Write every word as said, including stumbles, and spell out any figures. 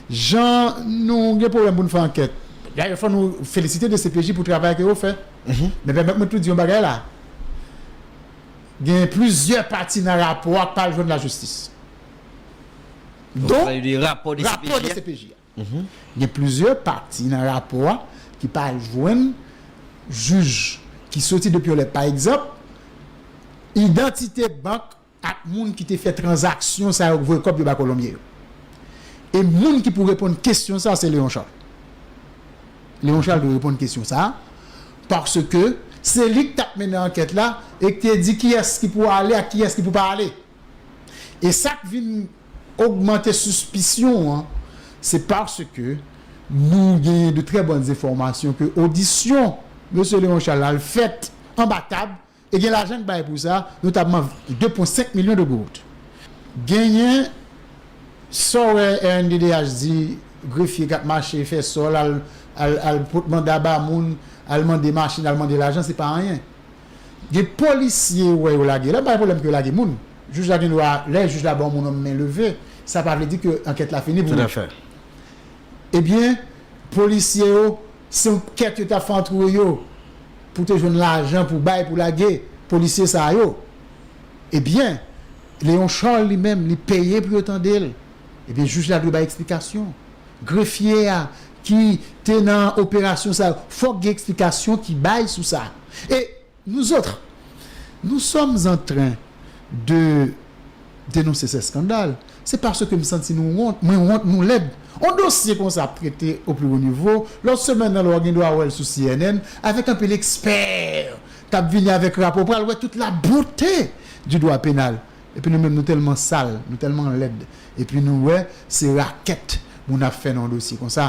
Jan nou gen pwoblèm pou n fè ankèt. Dayè, fò nou felisite D C P J pou travay ke yo fè. Men pèmèt mwen tou di yon bagay la. Gen plizyè pati nan rapò a k pa al jwenn lajistis. Donk, rapò D C P J a. Gen plizyè pati nan rapò a ki pa al jwenn jij, ki soti depi yon lèt. Pa egzanp, idantite bank ak moun ki te fè tranzaksyon sa yo, voye kòb yo ba Kolonbyen yo. E moun ki pou reponn kesyon sa, se Léon Charles. Léon Charles dwe reponn kesyon sa, paske se li ki t ap mennen ankèt la e ki te di kiyès ki pou ale ak kiyès ki pou pa ale. E sa k vin ogmante sispisyon an, se paske nou genyen de trè bòn enfòmasyon ke odisyon mesye Léon Charles la al fèt anba tab, e gen lajan k bay pou sa, notabman de pwen senk milyon de goud. Genyen sa w wè R N D D H di, grefye k ap mache, fè sòl, al, al, al pot manda ba moun, al mande machin, al mande lajan, se pa anyen. Gen polisye ou wè yo lage la, pa gen pwoblèm ke yo lage moun. Jij la gen dwa, lè jij la ba yon moun yon men leve, sa pa vle di ke ankèt la fini pou li. Tout à fait. Ebyen, polisye yo, se yon kèt yo t ap fè antre yo pou te jwenn lajan pou bay, pou lage polisye sa yo. Ebyen, Léon Charles li menm, li peye pou yo tande l. Ebyen, jij la dwe bay eksplikasyon. Grefye a ki te nan operasyon sa yo, fòk gen eksplikasyon ki bay sou sa. E nous autres, nous sommes en train de dénoncer ce scandale. Se paske m santi nou wont, mwen wont, nou lèd. On dosye konsa ap trete au plus haut niveau. Lòt semèn nan, lè w gen dwa wè l sou C N N, avèk anpil ekspè k ap vini avèk rapò, pral wè tout la beauté du droit pénal. Epi nou menm, nou tèlman sal, nou tèlman lèd. Epi nou wè, se rakèt moun ap fè nan yon dosye konsa.